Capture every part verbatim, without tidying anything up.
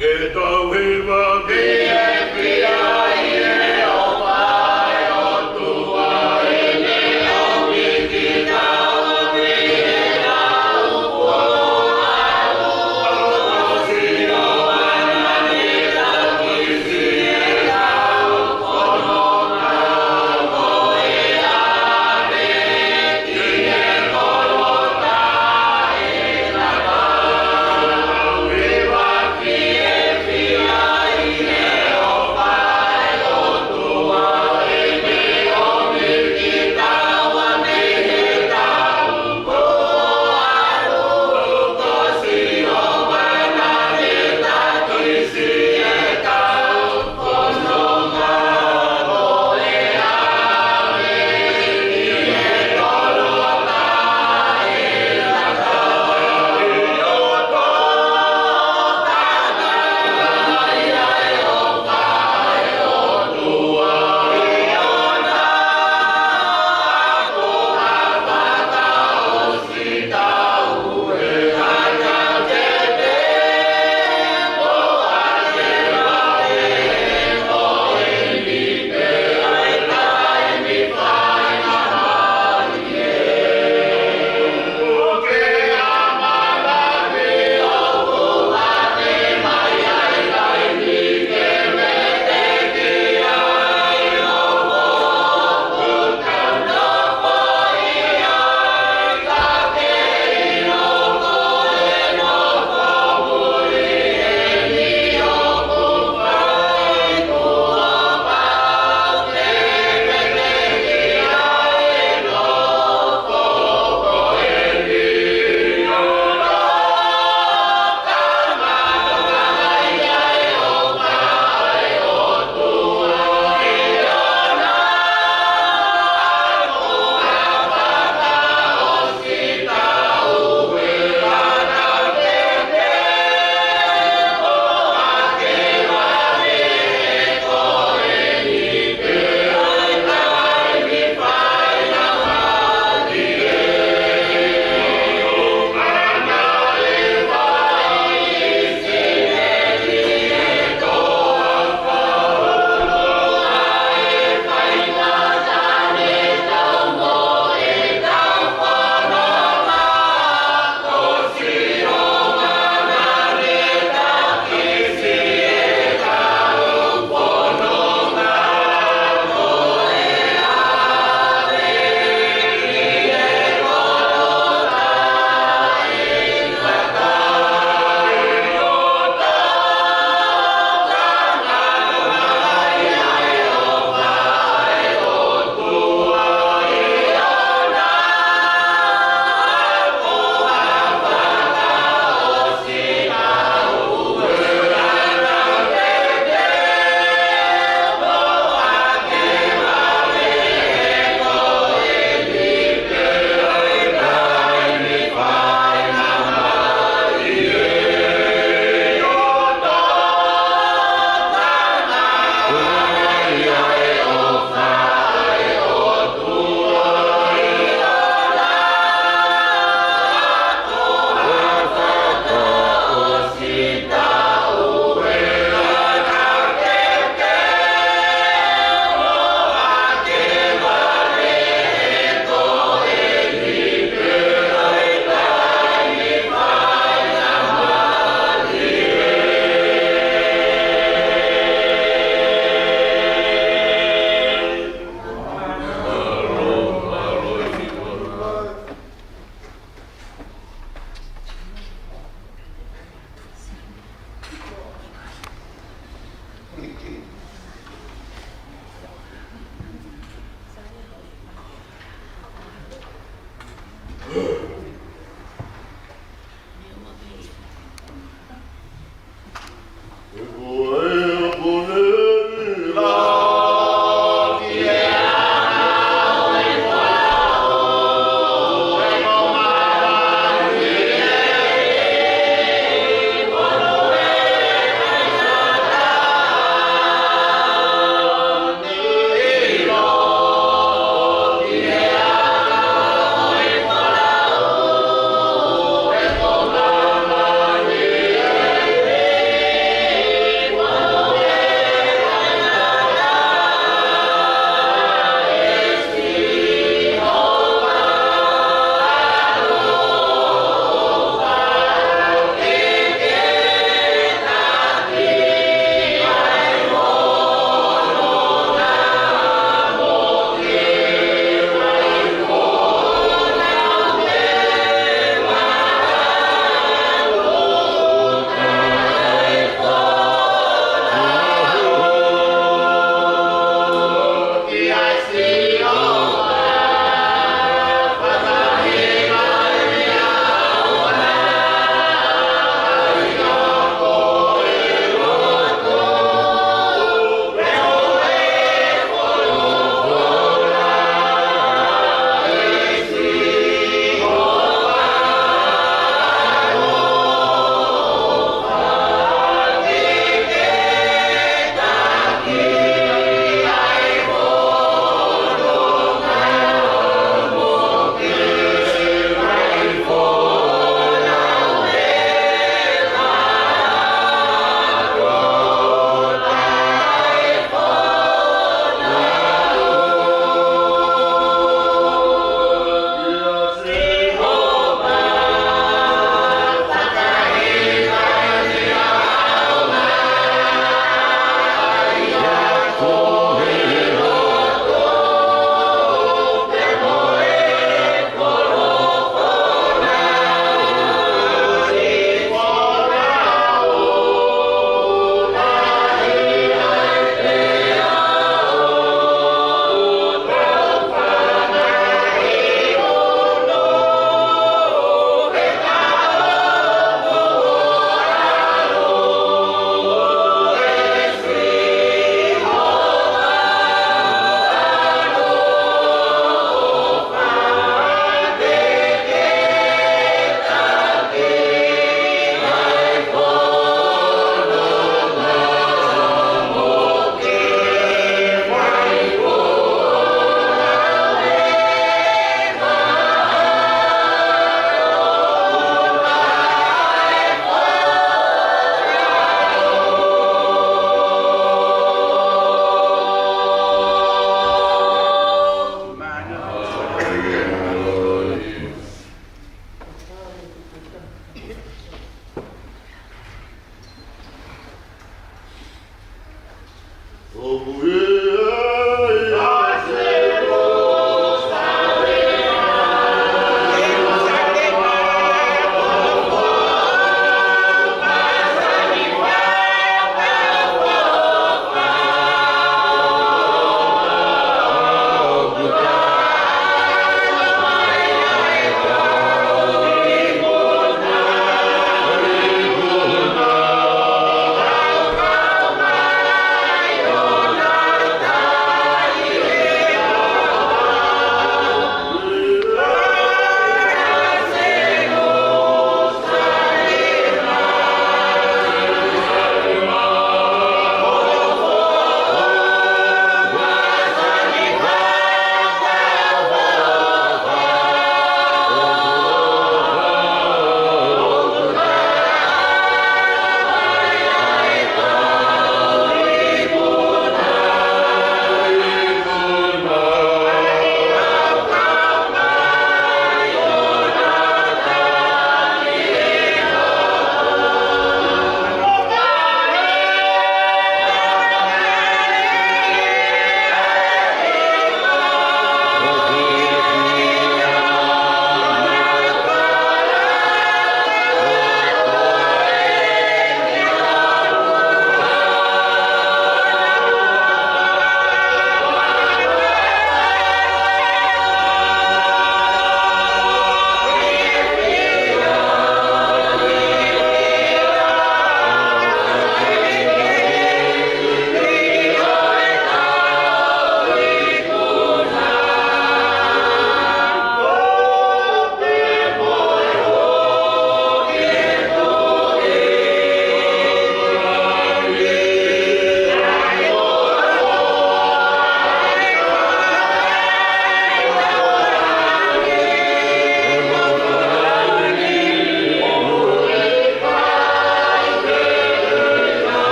Ke tau hiva ki he fiefia ʻi he ʻofa ʻa e ʻOtua ʻi he ʻomi kitautolu ke tau kuo ʻalu ʻo sio ʻa e ʻOtua ʻi he tau fononga ko e ʻAve ki he kolota ʻe tapa. Tau hiva ki he fiefia ʻi he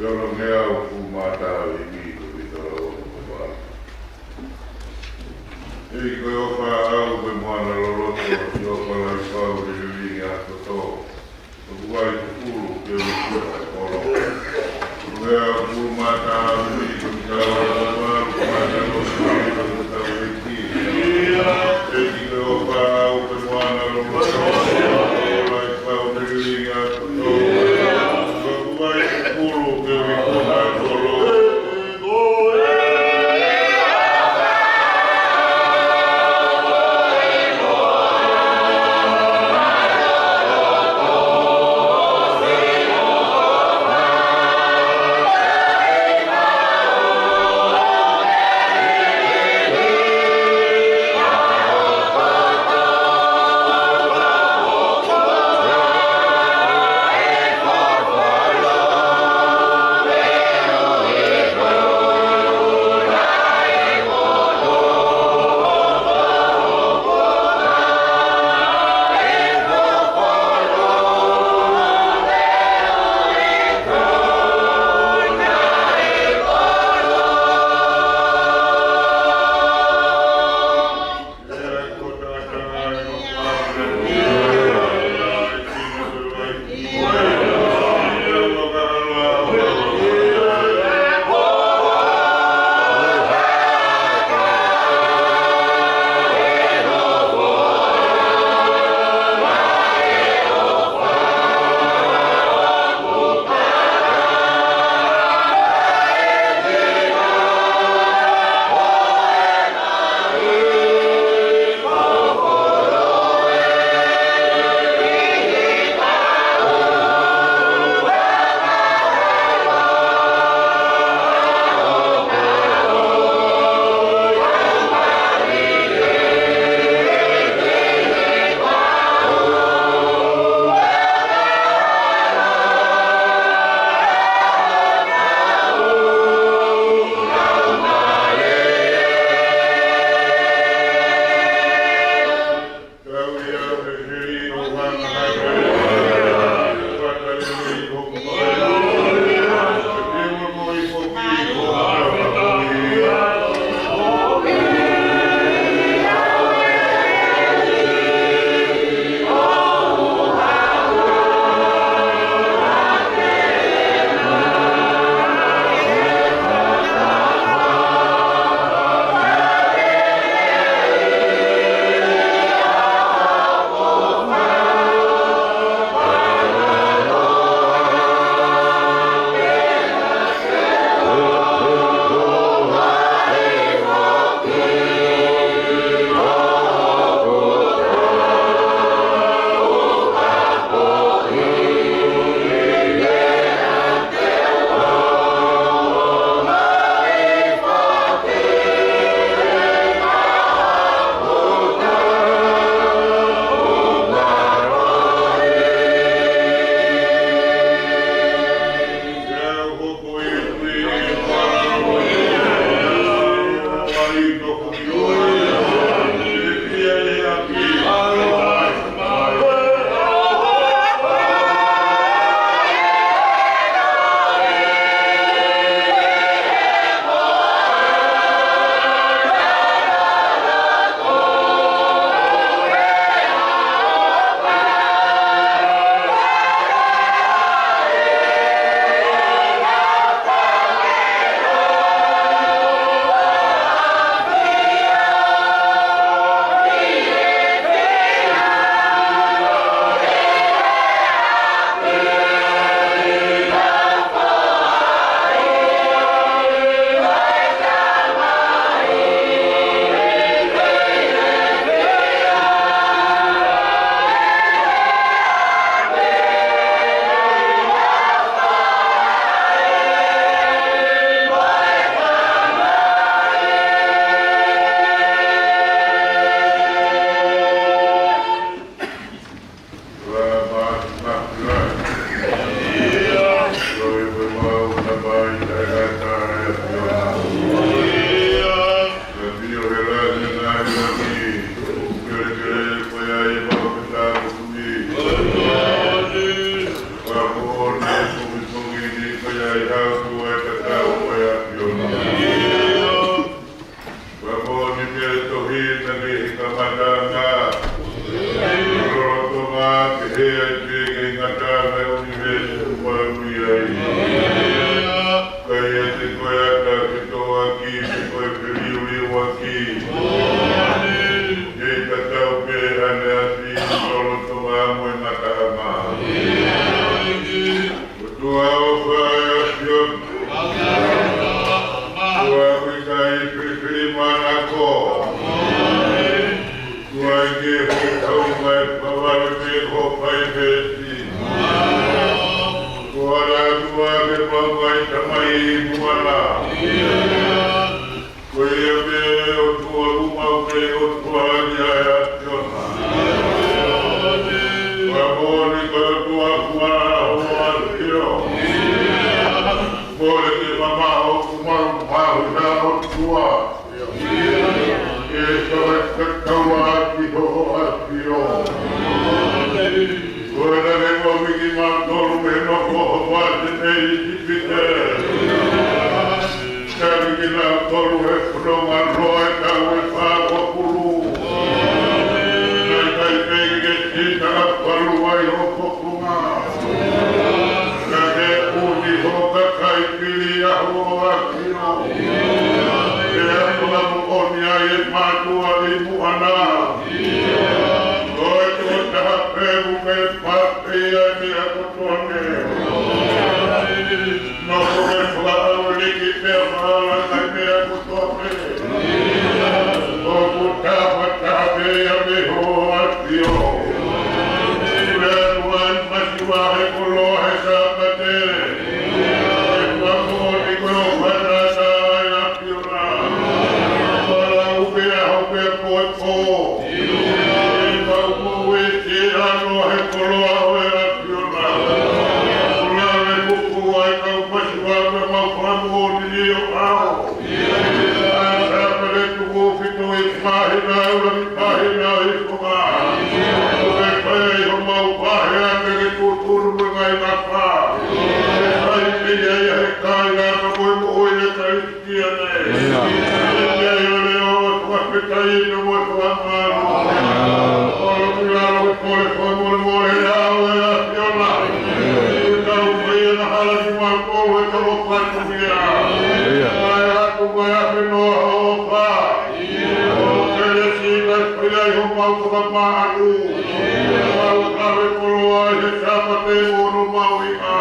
Ono ngeau ʻoku mata imi ko vitola o ko pa. ʻEiki ko e ʻofa ʻaʻau ko e moana loloto, ʻi ʻofa lahi pau lelei ʻa e toto. ʻOku vai kukulu ke ui ko e kolo. Ono ngeau ʻoku mata imi ko vitola o ko pa, ko mata loloto, ko vitola o ko pa. ʻEiki ko e ʻofa ʻaʻau ko e moana loloto, ʻi ʻofa lahi pau lelei ʻa e toto. Ua. Ke sole kakaua ki hoʻo ʻAfio. Ko e lele ʻomi kimautolu mei he nofo ʻo e vāsene ʻi ʻIsipite. Tali kinautolu he fononga loa ʻe taha ua fā ua pulu. Naʻe ʻikai pē ke ke sita ʻa falu ai ho fofonga. Ka ke ʻuni ho kakai pili ʻa hoʻo ʻAfio. Pea fakamoʻoni ai e mātuʻa ʻi muʻa na. Ko e tokotaha pē ʻoku mei pape ia e meʻa kotoa pē. Nofo ke fakaʻauliki pea fakaʻaulaki e meʻa kotoa pē. ʻOku tapa tape ia mei hoʻo ʻAfio. Pea ʻoku ʻi ai masiva he koloa he Sāpate. Ke fakamoʻoni ko e ʻofa ʻa e ʻAfio na. Fakalau pea ʻaho pea ko e pō. Ke fakamoʻui siʻi ʻAlo he koloa ʻo e ʻAfio na. Koloa le kuku ai kau masiva pea mau fakamoʻoni ʻi ho ʻao. ʻA e Sāpate tuku fito ʻi māhina ʻuluaki māhina ʻi konga. Ko e fai ʻi homau vahe ake ke tuʻutuʻuni mo e ngaahi nafa. Ke fai pē ia ʻi he kāinga ka mo e moʻui ʻa e Kalisitiane. ʻIo. Ke ʻi ai ʻa e leʻo ʻo e fakafetaʻi mo e fakamālō. ʻO lotu lalo ke kole fakamolemole ʻa e ʻAfio na. Ke tau fai ʻa e hala kimautolu ʻe tolo patu ia. ʻIo. Kae ʻatu mai ʻa e fenoa ʻo e ʻofa. ʻO kelesi kae fai ai homau fakamāʻanu. Mau kave koloa ʻi he Sāpate mo hono mahuʻinga.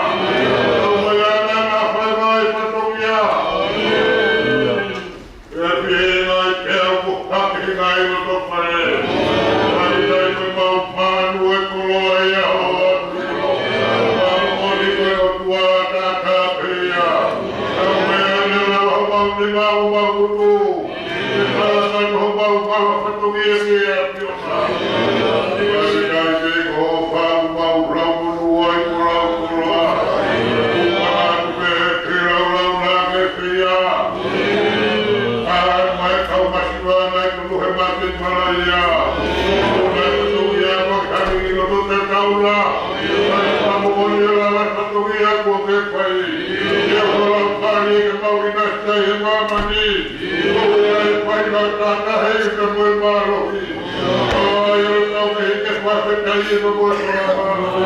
Tau mai ana na fai mai fatongia. ʻE pehē nai pea ʻoku hake ngai loto fale. Mai ai ko e mau māʻanu e koloa ia ʻo. Mau ʻoni ko e ʻOtua tātā pē ia. Tau mai ana na homau tenga homau ngutu. Ke fala mai homau fatongia ki he ʻAfio na. Ke ʻai ke ko e ʻofa ʻoku mau lau monū ai ko lau koloa. Kuo ʻatu pē ke lau lau na ke fia. ʻAi mai kau masiva na ʻi tonu he mate malaʻia. Kuo nau tuʻu ia ko e kani ʻi loto te taula. ʻAi fakamokoni ʻa e fatongia kuo ke fai. Ke ʻoua pali ke mau ʻinasi ai he māmani. Ko ia e fai na tata he ika mo e mālohi. ʻO ai ʻo tau ke hiki fakafetaʻi mo e fakamālō.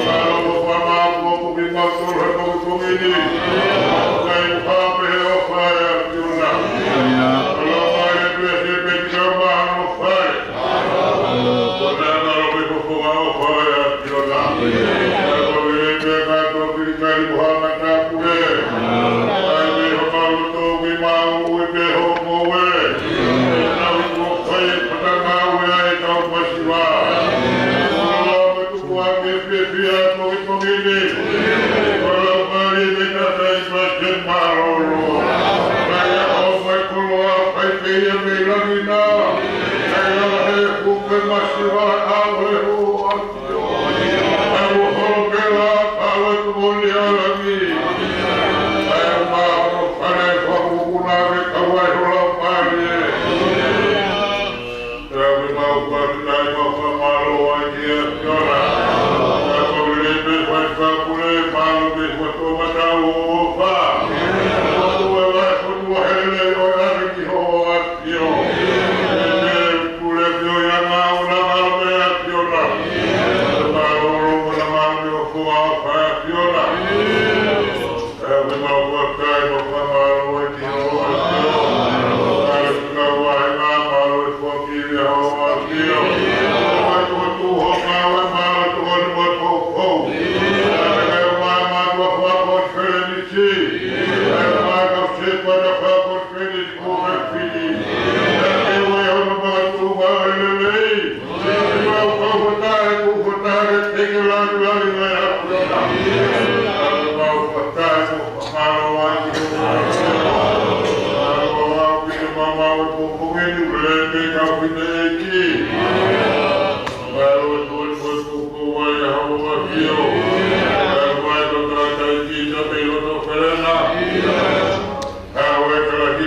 Mālō ʻofa mālō ʻoku kimautolu he pongipongi ni. ʻOku ʻikai ʻuha pē he ʻofa ʻa e ʻAfio na. Mālō mai e pēsi e pēsi ka mālō fai. Ko e mālō pē ko e fofonga ʻofa ʻa e ʻAfio na. Ko e lele pē ka tō pili kali mo hanga tāpule. ʻAi pē homau loto ki mau ui pē ho moe. Tau i kuo fai e pata ngāue ʻa e kau masiva. Mālō pē tuku ake fiefia ʻa e pongipongi ni. Mālō mai e tata i pasi mālōlō. Kai a ʻo mai koloa kai pē ia mei langi na. Kai a he kupe masiva ʻa e ʻOtua. Kai a holo pē la pau e tuʻoni ʻa langi. Kai a ma holo fale fakukuna me kau ai hola pali. Tau ke mau fakafetaʻi mau fakamālō ai ki he ʻAfio na. Tau ke lele pē fai fakapule mālō ke fakatomata ʻofa. Fakatomata e fakatomata hele ʻo e ʻAfio. Pule pio ia ngā ʻulanga ʻo e ʻAfio na. Mālō ʻo e ʻulanga ʻo e ʻofa ʻa e ʻAfio na. ʻE, me mau fakafetaʻi, mau fakamālō ai ki hoʻo ʻAfio. Kau ai ngā mālō e foki ia hoʻo ʻAfio. Mai ko tu ho ngāue mālō tokoni mo e poupou. ʻE, mai mātuʻa fakakonifesi. ʻE, mai kau sētuata fakakonifesi. Ko e fili. ʻE, ke ʻoua ʻe ono makatuʻunga ʻo e lelei. Mau kau fakatātā, kau fakatātā, ke ke lani lani mai ʻa e ʻAfio na. Mau fakatātā, mau fakamālō ai ki he ʻAfio. Mau ʻaupito mau mau e pongipongi ni, lele pē kau fine ʻeiki. Mau e tui mo e kuku mai ʻa hoʻo ʻAfio. Mau mai ko tātā i ki ta pei loto felena. Mau e kala ki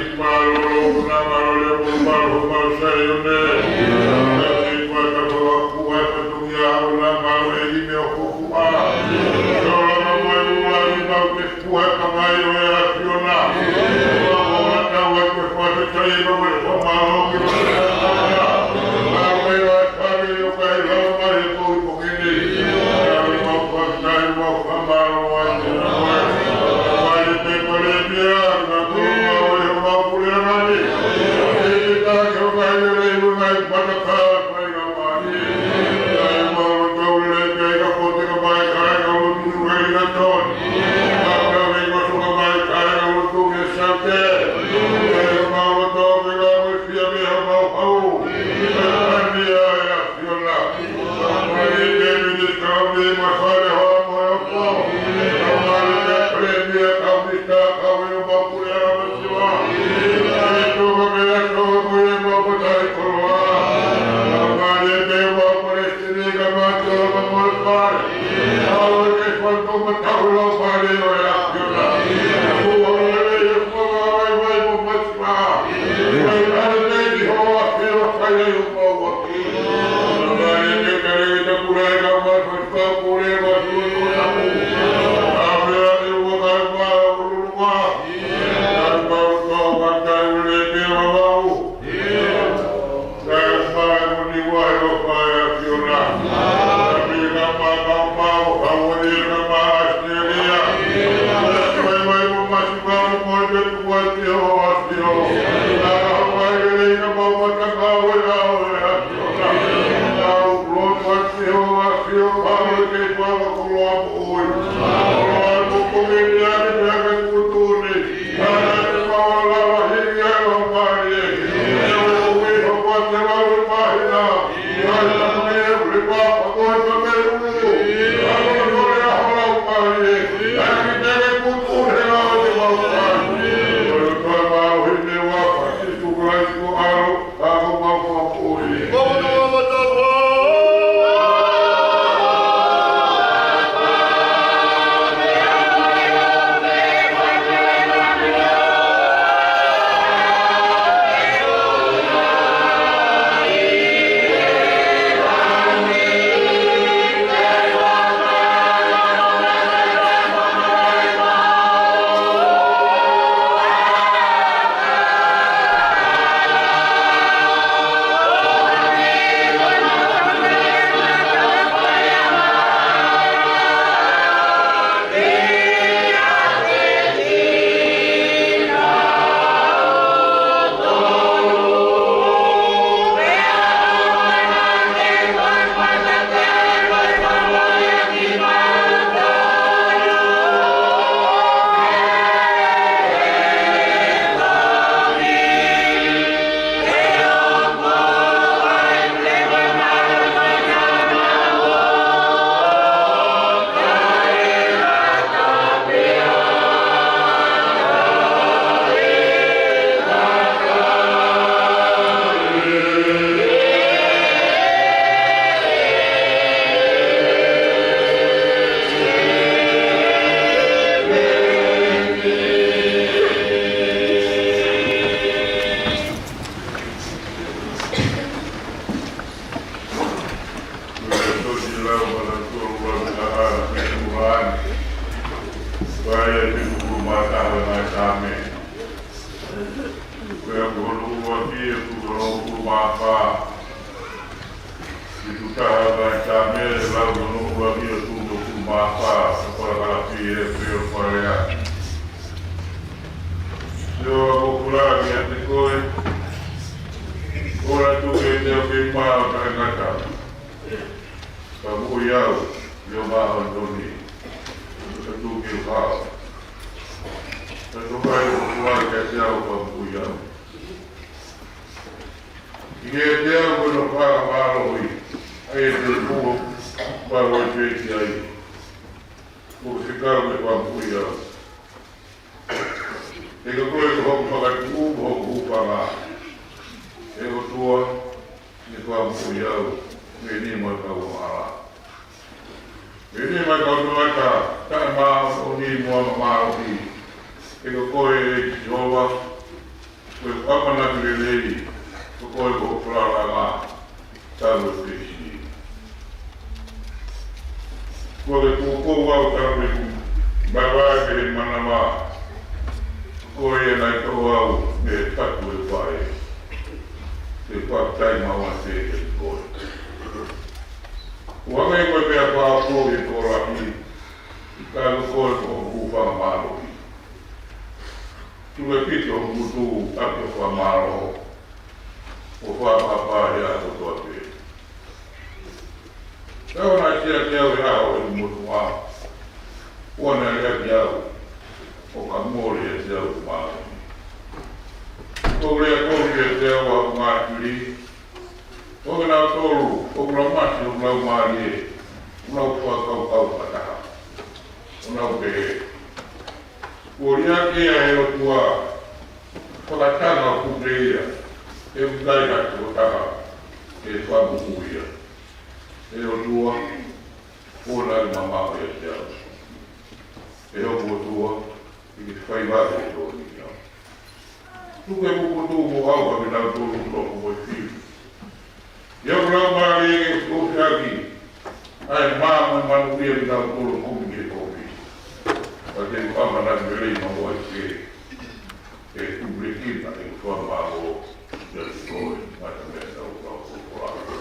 Lau hono ua ki o tu to ku mapa, sa para kala pi e pe o parea. Sio a ko kula ki a te koe. Ora tu ke te o ke ma o tae ngata. Ka mui au, i o ma o toni. Ka tu ke o hao. Ka tu kai o kula ki a te au ka mui au. I ke te au kono whakamālō i, ai e te kuo, pau ai pēti ai. Ko ke kau me whamui au. He ko koe ko hoku whakatuʻu, ko hoku hūfanga. He ko tua, ne whamui au, me ni mai kau ala. Mene mai kau tangata, taʻe māʻoniʻoni mo māʻoniʻoni. He ko koe ʻe Sihova, ko e ʻamanaki lelei, ko koe ko e pulala ma, talu e pēsi. Ko e kuo ko au talu e ku, mavae pe he manava. Ko ia naʻe tō au mei he fatu ʻo e faʻē, te u fakafetaʻi maʻu ʻa e ʻEiki koe. ʻOku hangē ko e meʻa fakaʻofoʻofa ʻi he tokolahi, ʻi he taimi ko ē ʻoku ou fakamālō ai. Tuku ke pito hoku ngutu ʻaki ʻa e fakamālō, ʻo fakamālō ʻa e kotoa pē. Ka ʻoua naʻa siasi au he ʻaho ʻo e motuʻa, ʻoua naʻa liʻaki au, ʻo ka mole ʻiate au ʻa e māʻoniʻoni. Ko e lea kovi ʻiate au ʻa e ngaahi fili, ʻo kinautolu ʻoku nau mate ʻi honau laumālie, ʻoku nau fakakaukau fakataha, ʻo nau pehē: Kuo liʻaki ia ʻe he ʻOtua, fakatanga ʻo puke ia, he ʻoku ʻikai ha tokotaha ke fakamoʻui ia. ʻE ʻOtua, ʻoua naʻa ke mamaʻo ʻiate au. ʻE hoku ʻOtua, ʻi he fai vale ʻe tō ni au. Tuku ke puputuʻu mo au ʻa kinautolu ʻoku nofo mo e fili. ʻI hoku laumālie ke u tofiʻaki ʻa e mā mo e manukia ʻa kinautolu ʻoku kumi ki he kovi. Ka te u ʻamanaki lelei maʻu ai pē, ʻe tupulekina ʻeku fakamālō kiate koe, maʻa e meʻa ʻoku ou folofola.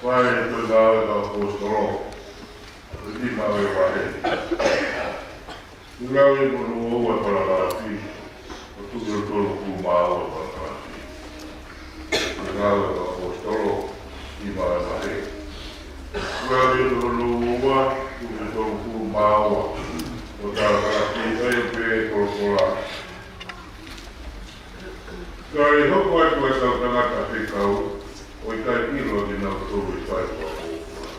Fai e tohi Ngāue ʻa e kau ʻAposetolo, ko e nima ʻo e vahe. Tuʻu lau ia mo hono ua e palakalafi, ʻo tuʻu ki hono tolungofulu mā ua e palakalafi. Tuʻu lau ia ʻa e kau ʻAposetolo, nima ʻo e vahe. Tuʻu lau ia mo hono ua, tuʻu ki hono tolungofulu mā ua ʻo e palakalafi, ʻa ia ʻoku pehē ʻe he folofola: Ka ʻi he hoko atu ʻa e kau tangata fekau, ʻo ʻikai ʻilo ʻa kinautolu ʻe he fale fakapōpula,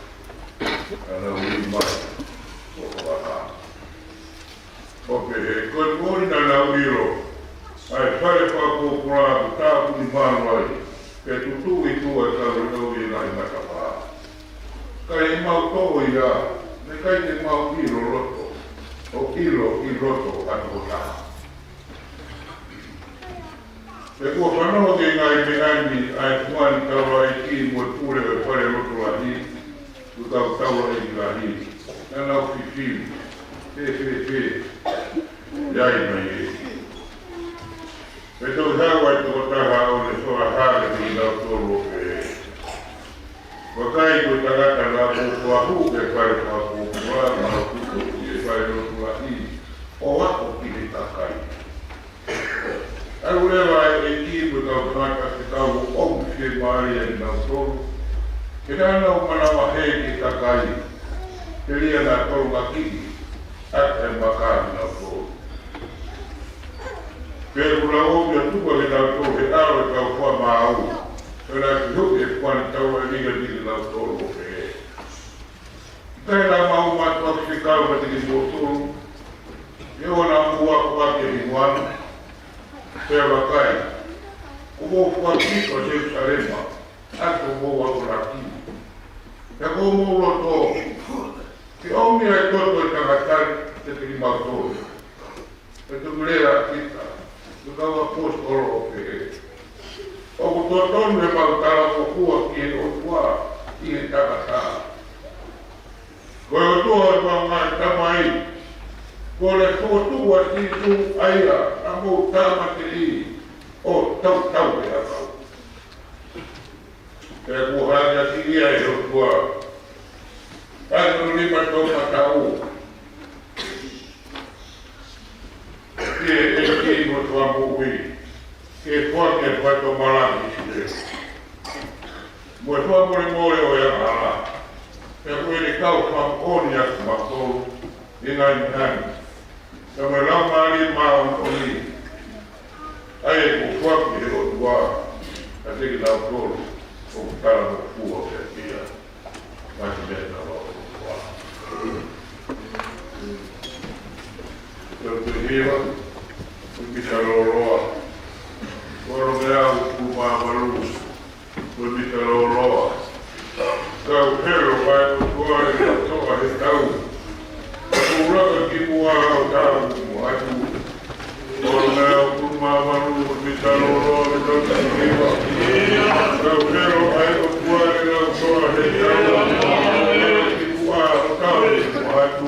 naʻa nau ui mai ʻo fakahā, ʻo pehē, Ko e moʻoni naʻa nau ʻilo ʻa e fale fakapōpula ʻoku tāpuni malu ai, pea tutuʻu ʻi tuʻa ʻa e kau leʻo ʻi he ngaahi matapā. Ka ʻi heʻemau toʻo ia, naʻe ʻikai te mau ʻilo loto, ʻo ʻilo ʻi loto ʻa e tokotaha. Pea kuo fanongo ki he ngaahi meʻa ni ʻa e fungani taulaʻeiki mo e pule ʻo e fale lotu lahi, mo e kau taulaʻeiki lahi, naʻa nau fifili, Fēfē, fēfē ʻa e ʻi ai mai ē? Pea toki haʻu ʻa e tokotaha ʻo ne fakahā kiate kinautolu ʻo pehē, Vakai, ko e tangata naʻa ku fakahū ki he fale fakapōpula, naʻa ku tuku ki he fale lotu lahi, ʻo aʻu ki he kakai. ʻAlu leva ʻa e ʻeiki mo e kau tangata fekau ʻo ʻomi fiemālie ʻa kinautolu, ke nau manavahē ki he kakai, telia naʻa tolongakiʻi ʻaki ʻa e maka ʻa kinautolu. Pea kuo nau ō ʻo tuku ʻa kinautolu he ʻao ʻo e kau fakamaau, pea naʻe fehuʻi ʻe he fungani taulaʻeiki kiate kinautolu ʻo pehē, ʻIkai naʻa mau mātuʻaki fekau kiate kimoutolu, ʻi heʻenau ako ʻaki ʻa e hingoa ni? Pea vakai, kuo mou foaki ʻa Selusalema ʻaki hoʻomou akonaki, pea kuo mou loto ke ʻomi ʻa e toto ʻo e tangata ni kiate kimautolu. Pea toki lea ʻa Pita mo e kau ʻaposetolo ʻo pehē, ʻOku totonu ke mau talangofua ki he ʻOtua ʻi he tangata. Ko e ʻOtua ʻo ʻemau ngaahi tamai, kuo ne fokotuʻu ʻa Sīsū ʻa ia naʻa mou tāmateʻi ʻo tautau he ʻakau. Pea kuo hākeakiʻi ia ʻe he ʻOtua ʻaki hono nima toʻomataʻu, ki he ʻEiki mo e Fakamoʻui, ke foaki ʻa e fakatomalá ki ʻIsileli, mo e fakamolemole ʻo e angahala. Pea ko ʻene kau fakamoʻoni ʻa kimautolu ʻi he ngaahi meʻa ni, pea mo e Laumālie Māʻoniʻoni, ʻa ia kuo foaki ʻe he ʻOtua kiate kinautolu ʻoku talangofua kiate ia. Ngaahi meʻa ʻa e ʻOtua. Tau toe hiva, Pita lōloa, valu mā valu, Pita lōloa. Kau helo ʻa e ʻOtua ʻi he toʻa he tau, ʻo laka ki muʻa ʻo tāumuʻa atu. Valu mā valu, Pita lōloa, Pita lōloa. Kau helo ʻa e ʻOtua ʻi he toʻa he tau, ʻo laka ki muʻa ʻo tāumuʻa atu.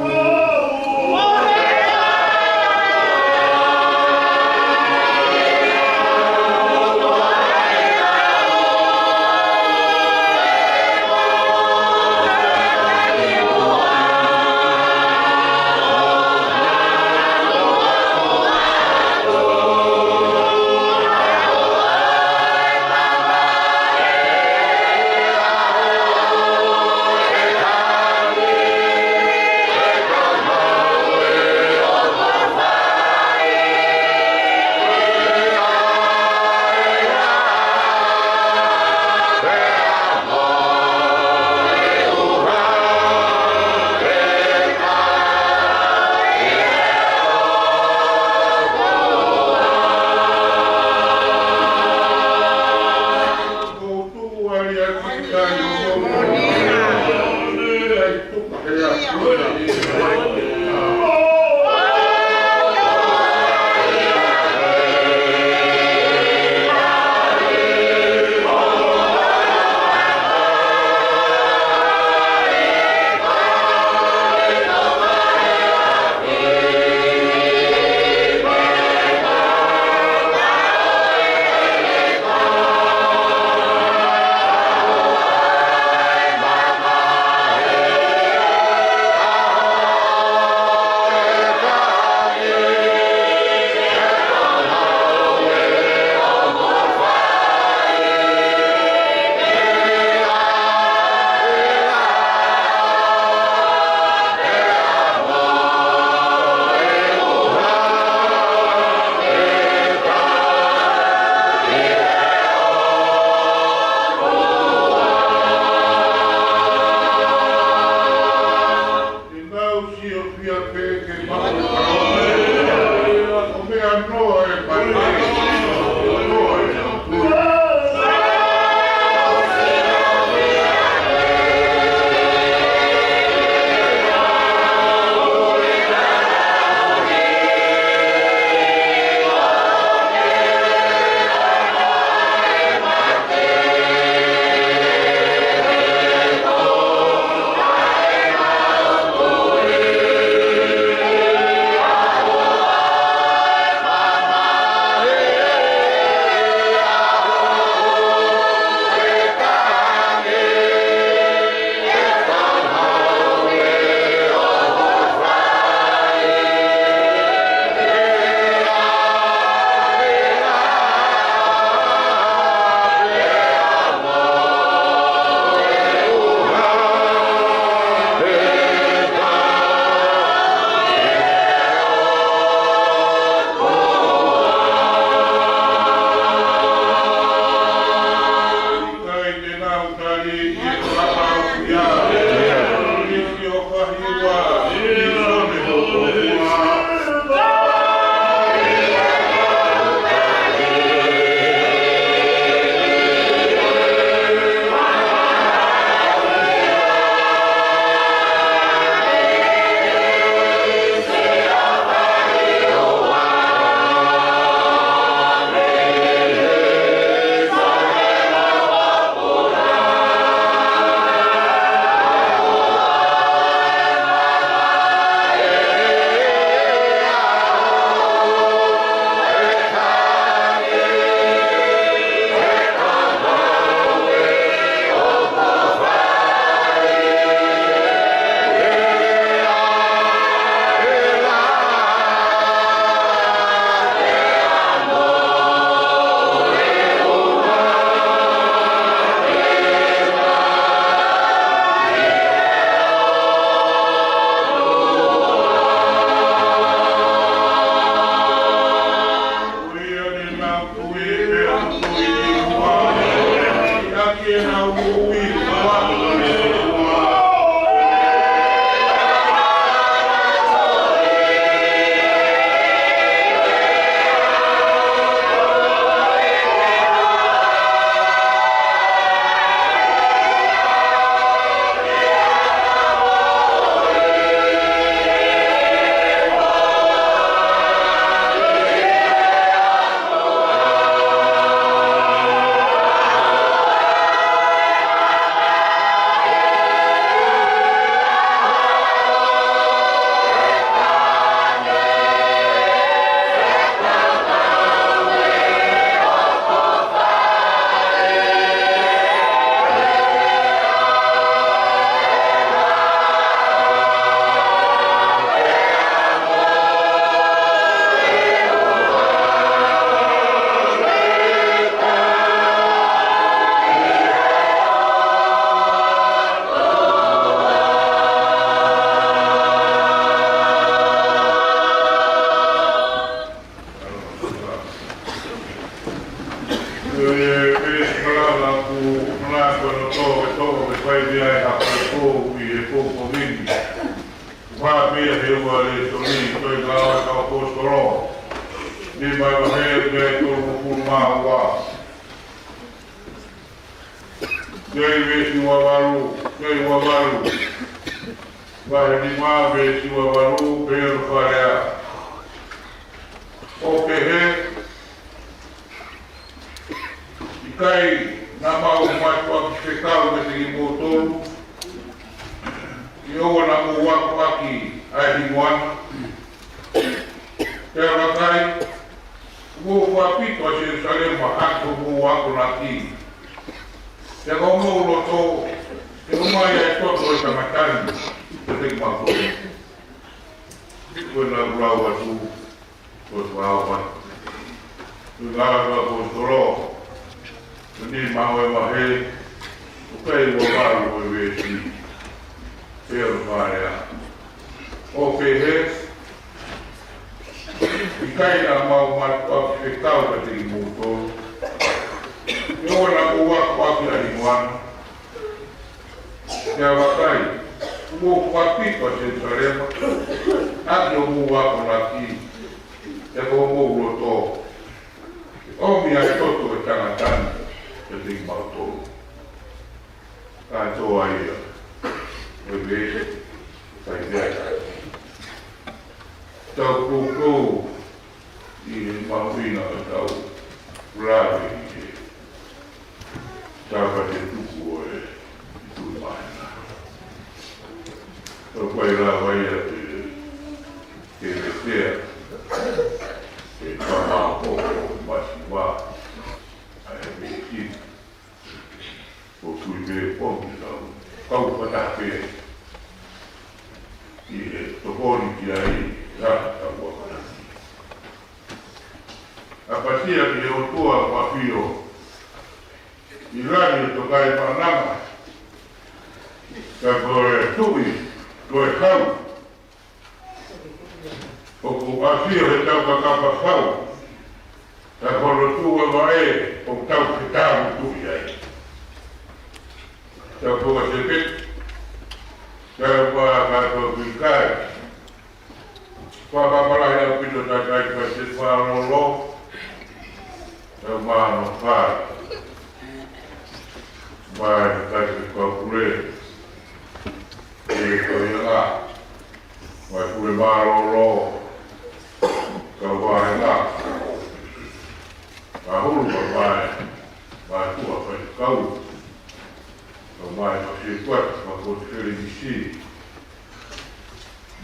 Fai pē ai ha fai kou ʻi he kou kovini. Fai pē he ua le soli, toi ngā ʻa e kau ʻaposetolo. Ni mai wa he pē tolu mā ua. Toi veesi ua valu, toi ua valu. Vahe nima veesi ua valu, pea ʻoku pehē. ʻO pehē, ʻikai naʻa mau mātuʻaki fekau meiate kimoutolu, ʻi ʻoua naʻa mou akoʻaki ʻa e hingoa na. Pea vakai, kuo u fakapito ʻa Selusalema ʻaki hoʻomou akonaki. Pea ko hoʻomou loto, ke ʻomai ʻa e toto ʻo e tangata ni, kiate kimautolu. Ko e lau atu, ko e lau atu. Ko e lau atu ʻaposetolo. Ko e nima ʻo e vahe, ʻoku ʻi ai ua valu ʻo e veesi. Pea ʻoku pehē. ʻO pehē, ʻikai naʻa mau mātuʻaki fekau meiate kimoutolu. ʻI ʻoua naʻa mou akoʻaki ʻa e hingoa na. Pea vakai, kuo u fakapito ʻa Selusalema, ʻaki hoʻomou akonaki, pea ko hoʻomou loto, ke ʻomi ʻa e toto ʻo e tangata ni, kiate kimautolu. Ka toa ia, ʻo e veesi, fai pē ai. Tau koukou ʻi he mahuʻinga ʻetau lave ʻi he Sāpate tuku ʻo e Tuʻi Māhina. Tau fai lava ia ke, ke letea, ke tama o masiva, ʻa e veesi. ʻOku ui pē ʻomi kau, kau fakataha pē ʻi he tokoni ki ai ʻa e kau akonaki. ʻApasia ki he ʻOtua ʻoku ʻafio ʻi langi ʻo e tokaimaʻananga, ka ko e tuʻi, ko e kau, ʻoku ʻafio he taukakapa fau, ka ko hono tuʻu ʻa vaʻe ʻoku tau fetāmutuʻi ai. Tau fakatepe, tau fakatau ki kai. Fakapapala ia pito takai ka se fakalolo. Tau mano fai. Mai kai se kau pule. E kau ia ngā. Mai pule mālōlō. Kau vahe ngā. Ka hulu ka mai. Mai tua fai kau. Ka mai ka fie kuata ka koti fere ni si.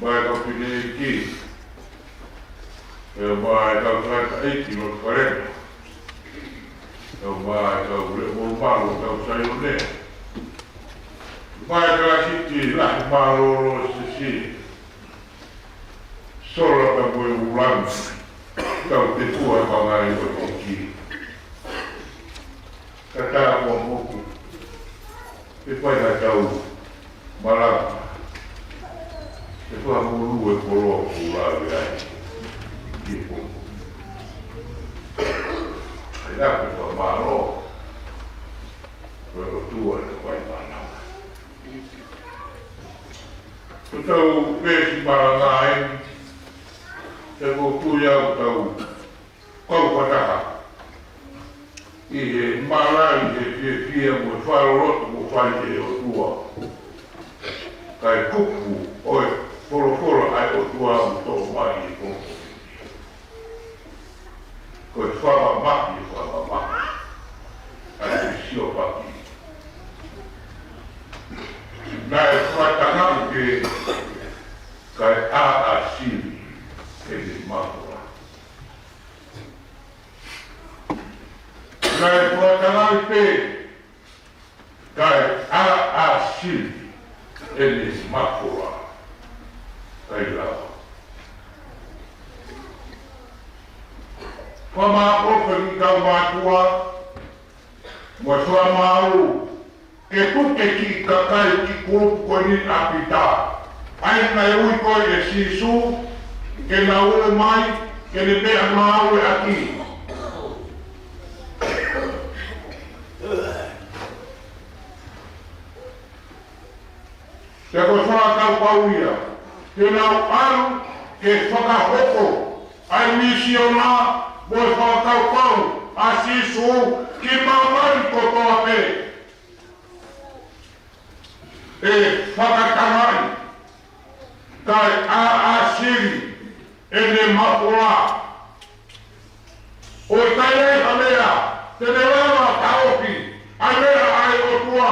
Mai ka fine iki. E mai ka kata iki no kalema. Ka mai ka ule mo malo ka sai one. Mai ka siti la malo lo sisi. Sola ka mo e ulang. Ka te kua ka ngai o tiki. Ka tā kua moku. Ke fai ha tau malama. Ke fai ha mulu e kolo o lau i ai. Ki po. Ai la ke fai malo. Ko e tua e fai mana. Ko tau pesi malanga ai. Te ko kui au tau. Kau fakataha. ʻI he malanga, ʻi he fiefia mo e fakaloloto kuo fai ʻe he ʻOtua. Kae kupu ʻo e folofola ʻa e ʻOtua ʻoku toʻo mai ʻi he koko. Ko e fakamaʻi, fakamaʻi. ʻA e sio paki. Naʻe fakatangaʻi pē kae ʻaʻasili ʻene mafola. Naʻe fakatangaʻi pē, kae ʻaʻasili ʻene mafola. Kae lava. Fakamāʻopoʻopo ki he kau mātuʻa, mo e fakamālō, ke tuku e kiʻi kakai ki he kulupu ko eni ʻa Pita. ʻA ia naʻe ui ko ē ʻe Sīsū, ke nau ō mai, ke ne meʻa maʻu e ʻaki. Pea ko e fakakaukau ia, ke nau ʻalu ke fakahoko ʻa e misiona mo e fakakaukau ʻa Sīsū ki māmani kotoa pē. ʻE fakatangaʻi, kae ʻaʻasili ʻene mafola. ʻOku ʻikai ha meʻa te ne lava ʻo taʻofi ʻa e meʻa ʻa e ʻOtua.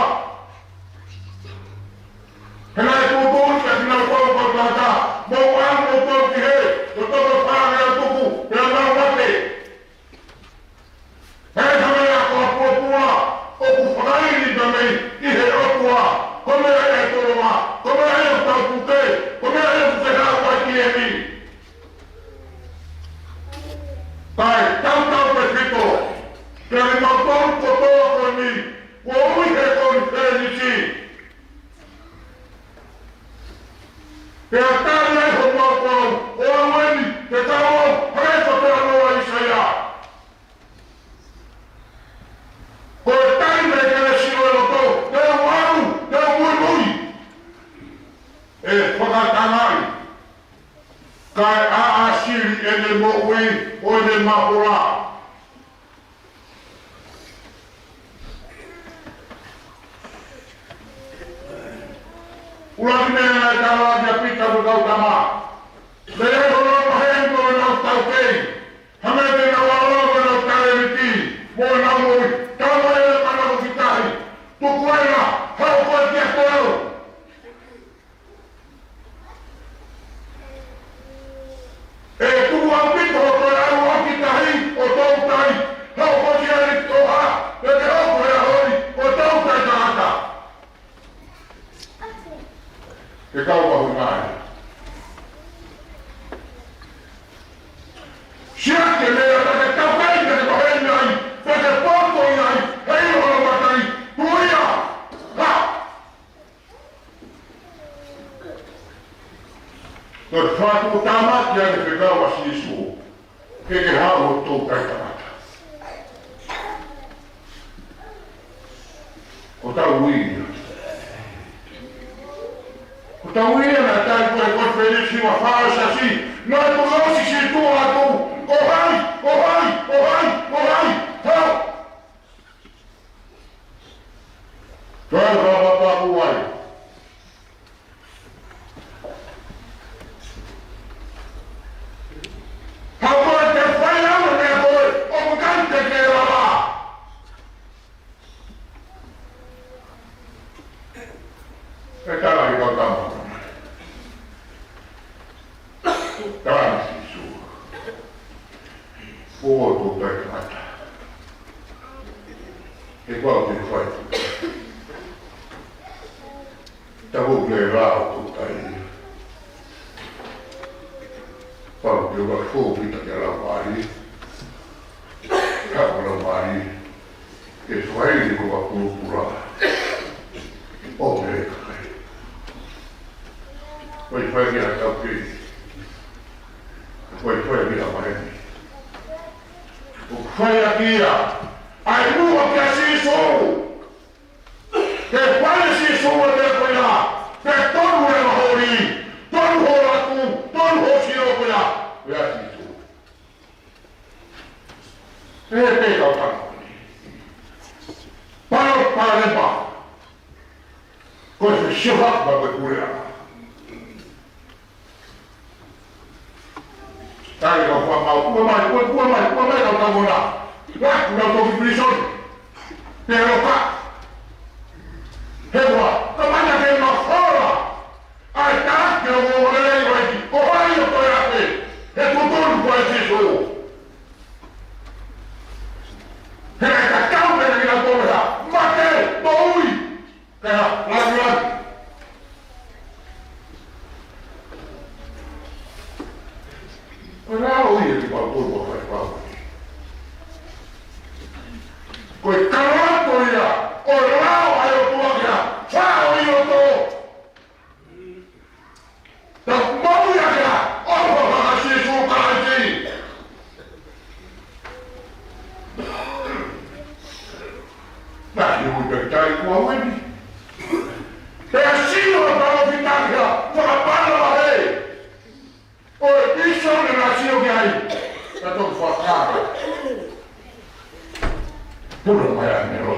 He naʻe tuʻutuʻuni kiate kinautolu ko e tangata, mou ʻalu ʻo tau ki hē, ʻo tau fāngeau tuku, pea mau mate. He ʻi ai ha meʻa ko e pōpula ʻoku fakaʻili mai mei he ʻOtua, ko e meʻa ia ʻe tolonga, ko e meʻa ia ʻoku tau puke, ko e meʻa ia ʻoku fehālaaki eni. Kae tautautefito kiate kimautolu kotoa ko eni kuo ui he konifelenisi. Pea tali ai homau kau, ʻo aʻu eni, ke tau ō, hangē ko e talanoa ʻa ʻĪsaia. Ko e taimi ke ne sio e loto, te u ʻalu, te u muimui. ʻE fakatangaʻi, kae ʻaʻasili ʻene moʻui ʻo ʻene mafola. ʻUluaki meʻa naʻe tala ʻaki ʻa Pita mo e kau tama. Naʻe ʻi ai hono pehē mo ʻenau taukei. Hangē ko ʻenau ʻalu mo ʻenau talēniti, mo ʻenau moʻui. Tala mai ʻe he manako ki tahi. Tuku ena, haʻu koe kiate au. ʻE tuku ʻaupito hoʻo toe ʻalu ʻo ki tahi, ʻo toutai. Haʻu koe ki ai toha, ʻe ke hoko he ʻaho ni, ko e toutai tangata. Ke kau mahuʻinga ai. Siʻaki e meʻa naʻa ke taukai, naʻa ke pehē ai, naʻa ke poupou ai, heiʻilo hono matai, tuʻu ia. Ha! Ko e fatu tama ki ai fekau ʻa Sīsū. Ke ke haʻu ʻo toutai tangata. Ko tau ui ia. Tau ia naʻe tali ko e konifelenisi hiva fā ʻo e Siasi, naʻe toki ʻosi situʻa atu. Ko hai, ko hai, ko hai, ko hai? Hau! Ko e rapa paku ai. Hau ko e te fai ʻa e meʻa ko ē, ʻoku ʻikai te ke lava. Pea tala ʻe he kau tama. Tala ʻe Sīsū. Ko e toutai tangata. He kuo te fai. Tau ke lau toutai. Pau ke ua fō kita ke lau mai. Ka lau mai. Ke fai ni ko ua pulupula. ʻO ke kai. Fai fai ki a tau ke. Fai fai ki a mai. ʻO fai a kia. ʻAi muʻa kia Sīsū. Ke fai ʻe Sīsū ʻa e meʻa ko ia. Ke tonu e maholi. Tonu hoʻo laku. Tonu hoʻo sio ko ia. Ko ia Sīsū. He te kau tana. Palo palema. Ko e fesiofaki ma ko e puleʻanga. Tali kau fua mau, kua mai, kua, kua mai, kua mai kau tau mona. Laku nau toki prison. Pea loka. He kua, kamata ke mafola. ʻAi, tā ke o mo lelei vai ki, ko hai ʻoku toe ake, he totonu ko e Sīsū. He naʻe tatau pē ki a tole ha, mate, moʻui, ka ha, laki laki. Ko e lao ia ki pau tolu ʻo fai pau. Ko e kalato ia, ʻo e lao ʻa e ʻOtua kia, fā ʻo i ʻOtua. Tau maʻu ia kia, ʻofa ʻa Sīsū Kalaisi. Naʻe ui pē tai kua weni. Pea sio ʻa e palōfita kia, fakapana lahi. ʻO e pīsone naʻe sio ki ai. Ka toki fakaka. Puna mai ʻa e melo.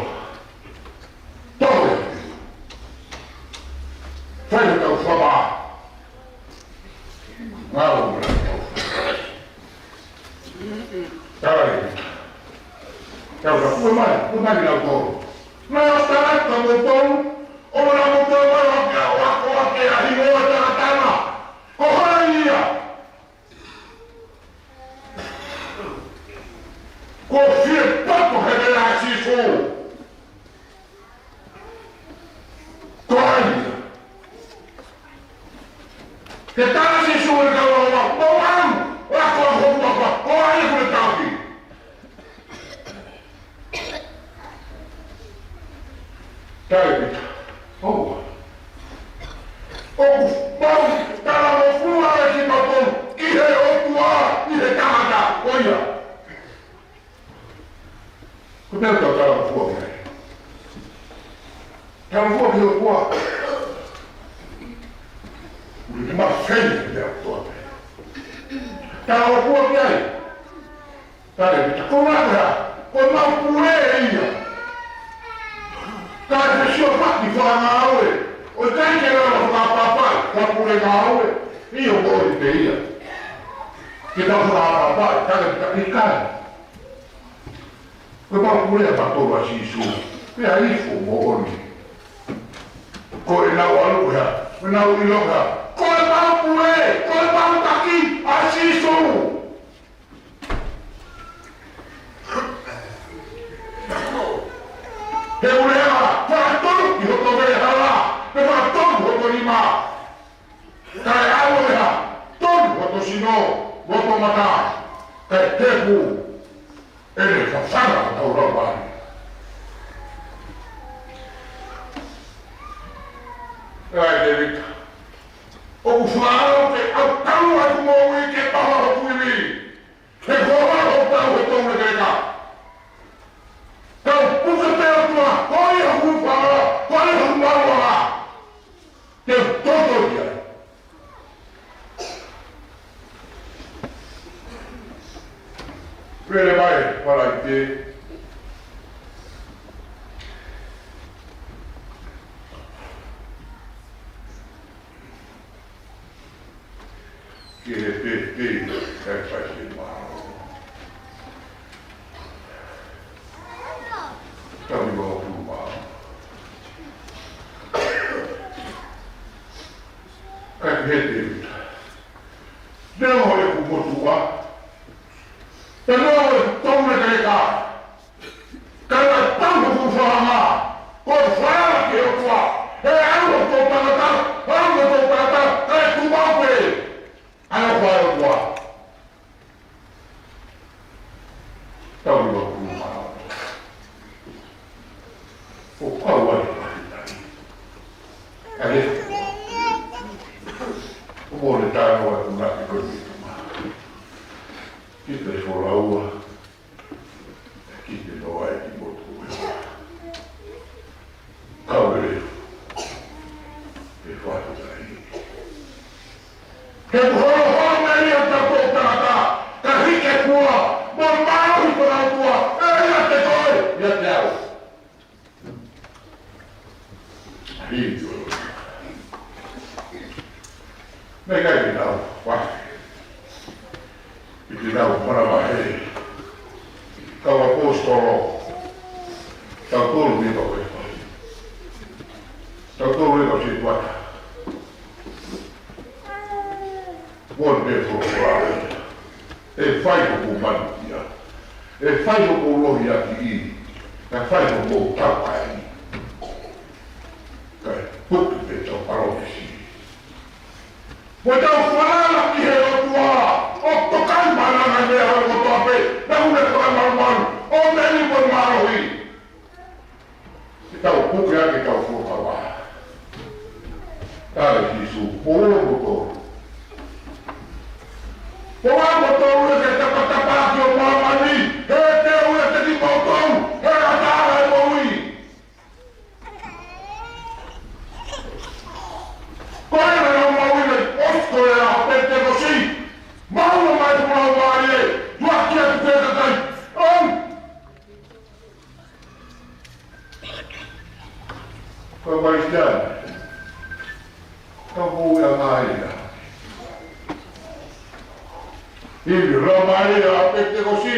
Tau e. Fai ʻetau fua. Ngalo mo e tau. Tala e. Tau ka pue mai, pue mai lau tolu. Nau tala ka mo tolu. ʻO na mo tolu mai ʻo ke, ʻo ke, ʻo ke a hingoa tala tala. Ko hai ia? Ko fie pato he meʻa ʻa Sīsū. Ko ai ia. Ke tala Sīsū e kau ʻa ua, mau au, ʻa ko ho papa, ko ai ko e taki. Tali Pita. ʻOua. ʻOku mau talangofua ʻa kimautolu ʻi he ʻOtua, ʻi he tangata, ko ia. Ko e meʻa ʻoku tau talangofua ki ai. Talangofua ki he ʻOtua. ʻOku te mafeni ki he ʻOtua. Talangofua ki ai. Tali Pita, ko e meʻa, ko e mau pule ia. Ka e fesiofaki fakangāue. ʻOku ʻikai ke lava fakapapauʻi, fakapule ngāue. ʻIo, moʻoni pē ia. Ke tau fakapapauʻi, tali Pita, ʻikai. Ko e mau pule ʻa e ʻOtua ʻa Sīsū. Pea ifo moʻoni. Ko ʻenau ʻalu ia, ko ʻenau ʻilo ia. Ko e mau pule, ko e mau taki ʻa Sīsū. He ʻuhinga, fakatonu ki hoto veʻehala, pea fakatonu hoto nima. Kae ʻalu ʻo fakatonu hoto sino, hoto mata, kae tepu, ʻene fafanga hotau laumālie. ʻAi Tēvita, ʻoku fakaʻau ke ʻau tau atu moʻui ke paha hoku ivi. He ko e ʻofa ʻoku tau he tau leka. Tau puke pē ʻOtua, ko ia hoku fala, ko ia hoku maluʻanga. Te u toto ia. Ki he pēpē, kai fai se mā. Tau i wau pū mā. Kai he te uta. Neo e ku motua. Te neo e tau me kai ka. Ka la tau ku fanga. Ko fanga ke o tua. E au o tau tangata. Au o tau tangata. Kai tu mau pe. Ai o fai o tua. Tau i wau pū mā. ʻO kau ai, ai. ʻO mole tano ai kuna ki ko ni tuma. Ki te folaua. Ki te noa e ki motu e. Kau e. E fatu ai. He kuholo holo mei a tapo tangata, ka hike kua, mo mālohi ko nau kua, e ia te koe, ia te au. Hito. Me kai ke nau, wa. I te nau, mana wa he. Kau ʻaposetolo. Tau tolu ni kau e. Tau tolu e kau si tuata. Kuo ne folofola. ʻE fai hoku manukia. ʻE fai hoku lohiakiʻi. ʻE fai hoku taukaeʻi. Kae puke pē tau palōmesi. Mo tau falala ki he ʻOtua. ʻO tokai malanga meʻa hau kotoa pē. Naʻa ne fakamalumalu. ʻO meni mo mālohi. Ke tau puke ʻa e ke tau fuakava. Tala Sīsū, polo moto. Polo moto ule ke tapatapa ki o māmani, he te ule te ki moto, he ata e moʻui. Ko e na moʻui nei, ʻosi ko e ʻaho Penitekosi. Mau mai pula mai e, ua kia tu ke kakai. Om. Ko e Kalisitiane. Ka mou ia mai ia. Ivi, lau mai ia ʻa Penitekosi.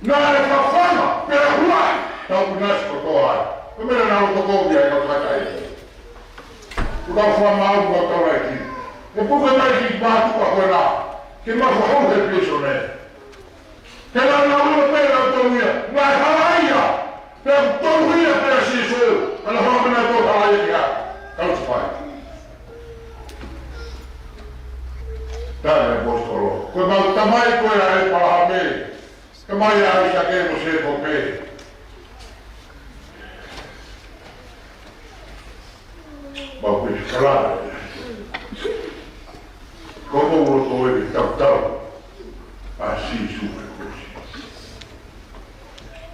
Naʻe fafanga, pea huai. Tau kunasi kotoa ai. Ko mena na o toko ia e kau takai. Kuo tau fua mau mo tau laiki. E puke mai ki mātuʻa ko ena. Ke mau fahau he pēsone. He la na ua pē la tonu ia, ngaahi halaia, pea tonu ia pea Sīsū, ka la hanga na tō halaia kia, kau te fai. Tala e ʻaposetolo, ko e mau tamai ko e ʻa ʻĒpalahame, tamai ʻa ʻAisake mo Sēkope. Mau pē kalala. Ko mou loto e tautau ʻa Sīsū he kusi.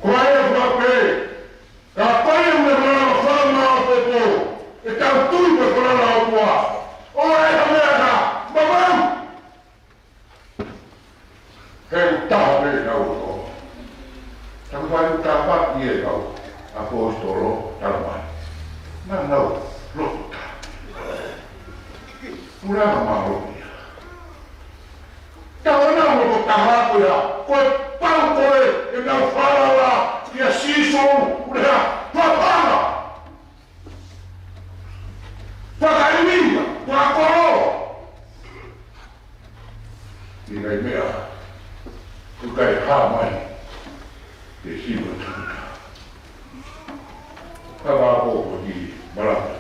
Ko e fakape, ka ko e meʻa fama poto, e tau tui pe kalala o tua. ʻO e ha meʻa ka, mamau. He ʻuta pē nau ʻo. Taku fai ʻuta paki e kau ʻaposetolo tala mai. Naʻa nau loto taha. Pula na mālō ia. Taku nau loto taha ko ia. Ko e pau ko e, e nau falala ia Sīsū, ʻuleha, papala. Fakaʻilonga, fakakoloa. ʻI he ngaahi meʻa, ʻoku ʻikai hā mai, ke siva tangata. Ka vā koko ki malanga.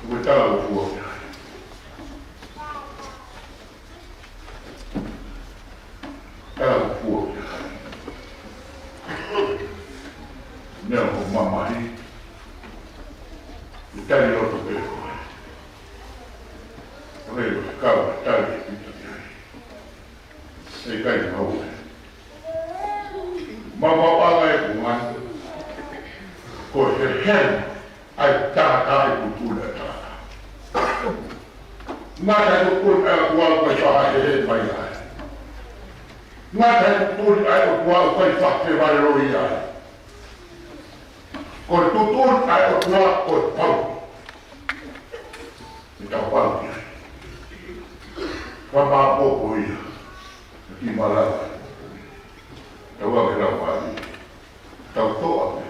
ʻOku tala ʻo fua ki ai. Tala ʻo fua ki ai. Meʻa ko mamahi. ʻI tali loto pē ko ai. Ko e lo kau tali e pito ki ai. ʻE kai mau e. Mamau anga e kumani. Ko e he hen. ʻAi tangata ʻi putuna e tangata. Ngata e putuna e kuau ko e faha he he mai ai. Ngata he tuʻutuʻuni ʻa e ʻOtua ʻoku ʻikai fakafevaleloi ai. Ko e tuʻutuʻuni ʻa e ʻOtua ko e pau. Ke tau pau ki ai. Fakapapau ko ia. Ki malava. Tau ake lau pali. Tau toʻa pē.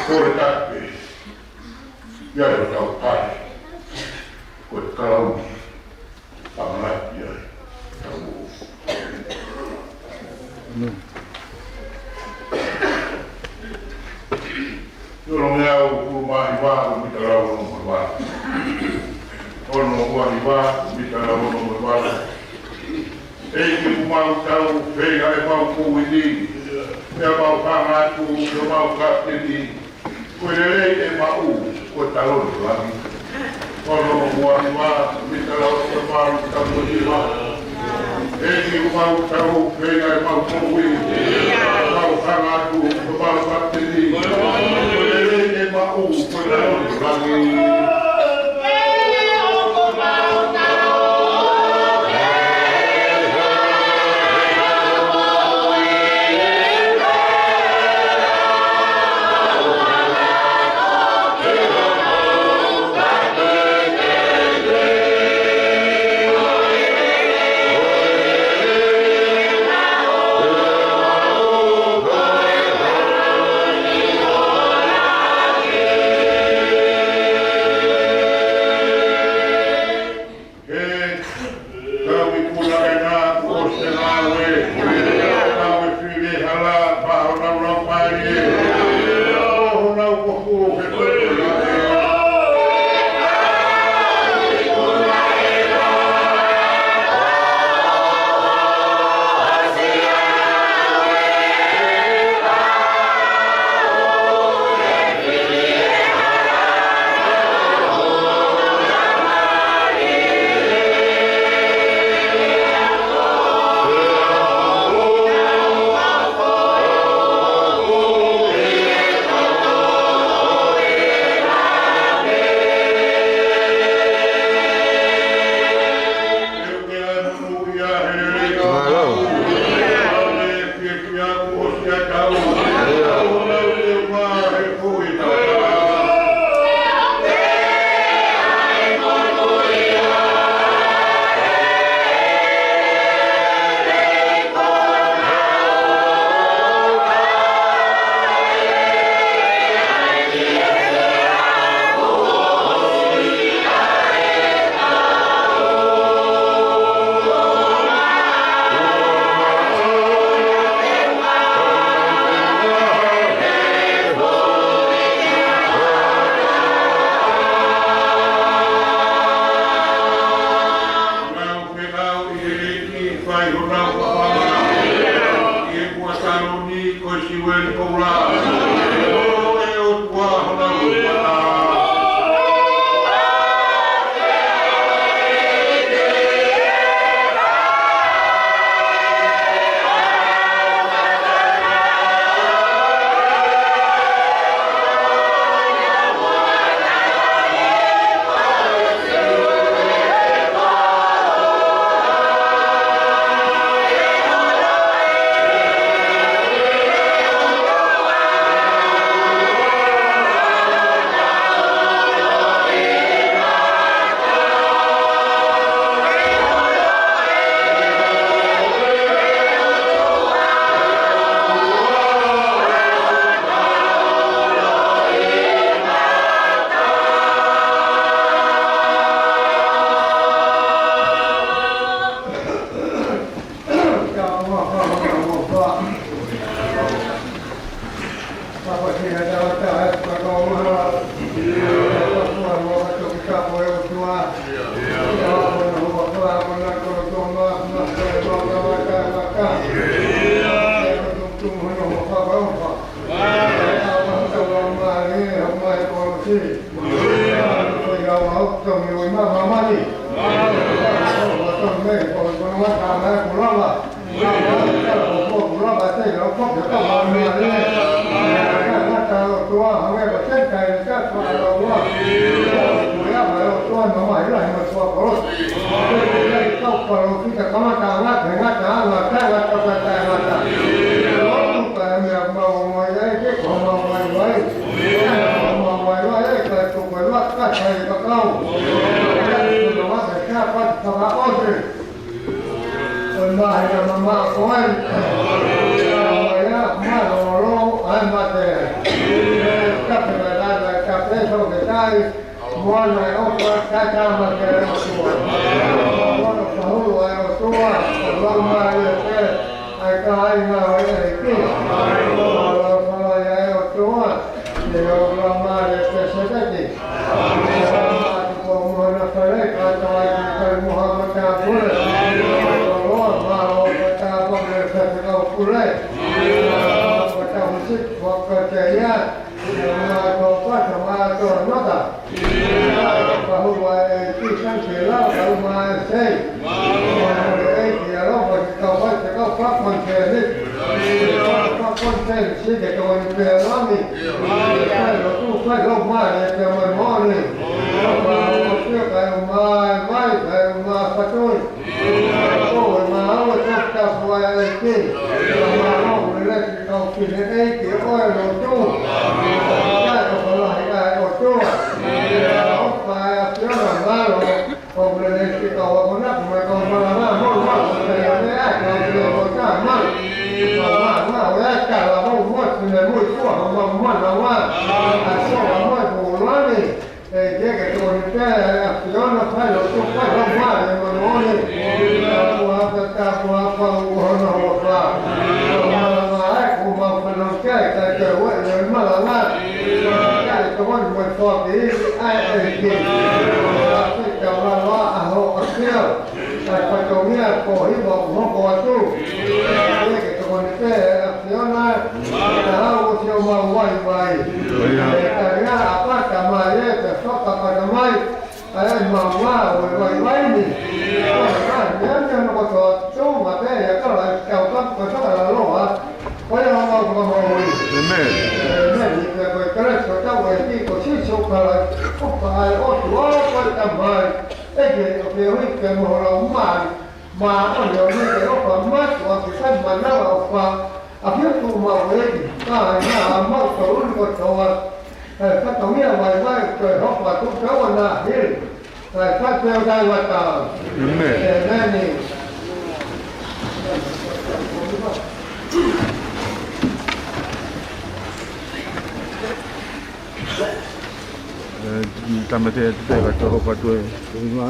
Ko e tape. Ia ʻo tau pali. Ko e kalauni. Pangalatia. Tau ō. Tolongeau hongofulu mā hiva, ʻoku mita lau ono mo e ua. Ono ua hiva, ʻoku mita lau ono mo e ua. ʻEiki, ʻoku mau tau feinga ʻemau moʻui ni, pea mau hanga atu ki homau kapiteni, ko e lelei ʻe maʻu, ko e taloni langi. Ono ua hiva, mita lau ono mo e ua, mita lau ono mo e ua. ʻEiki, ʻoku mau tau feinga ʻemau moʻui, mau hanga atu ki homau kapiteni, ko e lelei ʻe maʻu, ko e taloni langi. He kau ikuna ʻena kuo ʻosi ngāue, kau e fili hala, pea ʻoku nau lau pali. ʻOku nau kofu he kofu. Fekau ʻi he ʻEiki, fai honau paʻanga. ʻI he kuata loni, ko e siweli koula. ʻO e ʻOtua honau ʻOtua. Palo kita kamata ngata, ngata, ngata, ngata, ngata, ngata. Lotu ka e meʻa mau mai ai, ke ko mau mai ai. Mau mai ai, ka tuku e laka sai ka kau. Ka tuku e laka sai ka kau. ʻOi māhina mamaʻo ko eni. Mālō, mālō, ʻai mate. Kape mai lana, kape so ke tai. Moana ʻofa, kae tama ke ʻOtua. Moana fahulu ʻa e ʻOtua, ʻo lau mai e pē, ʻai ka ai ngā ʻo e ʻEiki. Mālō, mālō ʻa e ʻOtua, ʻe ʻo lau mai e pē sepeti. Ko Moana fale, ka tau ai ki kai Moha Matāpule. Mālō, mālō, ka tāpā ke fete kau pule. Ka tau hisi, waka te ia. Mālō, mālō, nota. Ka hua e ki san ke lau, ka uma e sei. Mālō, e ki alo, ka ki kau fai, te kau fakon te ni. Fakon te ni, si ke kau ni pe lami. Fai lo tu, fai lo mai, e te mai moni. Ka uma e mai, ka uma fatoi. Ko e mālō e tokotā fua e ki. Mālō e lelei kau fine ʻeiki ʻo e lotu. Ka ko e lahi ʻa e ʻOtua. ʻOfa e ʻAfiona mālō. Ko e lelei kau akonaki mo e kau malanga mo e kau malanga mo e kau malanga. Kau malanga ʻo e kau malanga mo e kau malanga mo e kau malanga. ʻA so a mo e kau malanga. ʻE ke ke tokoni pē ʻa e ʻAfiona fai lotu fai lo mai e manoʻoni. Tāpuhā pē, tāpuhā pau ʻo hono huafa. Ko e malanga ē kuo mau fanongo ki ai, kae ke ueʻi e malanga. Kae tokoni mo e foaki ʻa e ʻEiki. Kae ke tau lava ʻa ho ʻafio. Kae fatongia ko hiva ʻoku hoko atu. ʻE ke tokoni pē ʻa e ʻAfiona, ka hau ʻo sio mau vaivai. ʻE kainga ʻa pata mai e te fakapata mai, ʻa e mau ngā ʻo e vaivai ni. Ko e ngā meʻa ni ʻa noko tō tō ma pē ia ka lai kau ka ko e fakalaloa. Ko ia mau mau mau ui. ʻĒmeni. ʻĒmeni. Pea ko e Kalaisi ko tau ʻEiki ko Sīsū Kalaisi, ko e ʻOtua ko e Tamai. ʻEiki, ʻo ke ui ke mo ho laumālie māʻoniʻoni ke ʻofa mātuʻaki, fai manavaʻofa ʻa e ʻOtua maʻu ʻEiki, ka ʻi ai ʻa mautolu kotoa, ʻe fatongia vaivai ko e hopa tuʻu tau ana hili, ʻe fai pē ʻo taʻengata. ʻĒmeni. ʻĒmeni. ʻE, tama te, te, te, ka tō hopa tuʻu e, tuʻu i mā.